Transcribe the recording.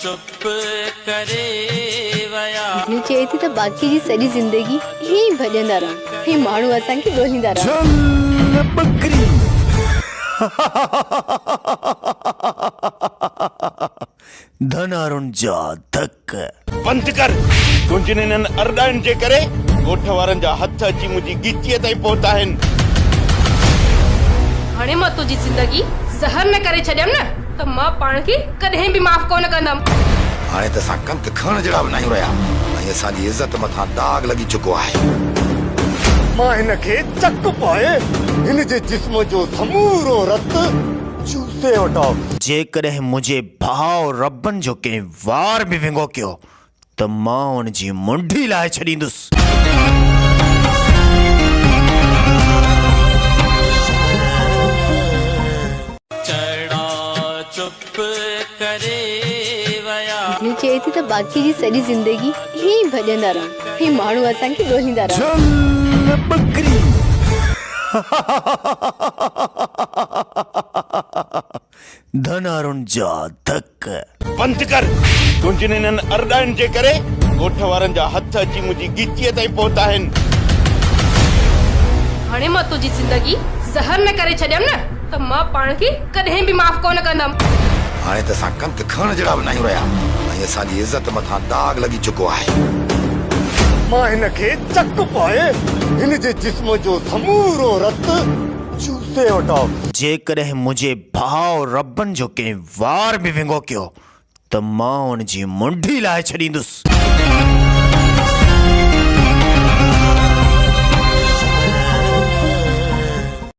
چپ ڪري ويا. ممي چئي ٿي ته باقي جي سڄي زندگي ائين ئي ڀڄندا رهون ۽ ماڻهو اسان کي ڳوليندا رهن. جهل ٻڪري. ڌنارن جا ڌڪ. بند ڪر! تنهنجين انهن ارڏاين جي ڪري ڳوٺ وارن جا هٿ اچي منهنجي ڳچيء تائين پهتا آهن. هاڻي مان تنهنجي زندگي زهر نه ڪري ڇڏيم نه ته مان پاڻ کي ڪڏهن به معاف ڪونه ڪندم. هاڻي ته اسان ڪنڌ کڻڻ جهڙا به ناهيون رهيا ۽ اسان جي عزت مٿان داغ لڳي چڪو آهي. مان هن کي چڪ پائي هن جي جسم جو سمورو رت چوسي وٺان. جيڪڏهن منهنجي ڀاء ربن جو ڪنهن وار به ونگو ڪيو ته مان ان جي منڍي لاهي ڇڏيندس. چڙا چپ ڪري ويا. ممي چئي ٿي ته باقي جي سڄي زندگي ائين ئي ڀڄندا رهون ۽ ماڻهو اسان کي ڳوليندا رهن. جهل ٻڪري. ڌنارن جا ڌڪ. بند ڪر! تنهنجين انهن ارڏاين جي ڪري ڳوٺ وارن جا هٿ اچي منهنجي ڳچيء تائين پهتا آهن. هاڻي مان تنهنجي زندگي زهر نه ڪري ڇڏيم نه ته مان پاڻ کي ڪڏهن به معاف ڪونه ڪندم. هاڻي ته اسان ڪنڌ کڻڻ جهڙا به ناهيون رهيا ۽ اسان جي عزت مٿان داغ لڳي چڪو آهي. مان هن کي چڪ پائي هن جي جسم جو سمورو رت چوسي وٺان. جيڪڏهن منهنجي ڀاء ربن جو ڪنهن وار به ونگو ڪيو ته مان ان جي منڍي لاهي ڇڏيندس.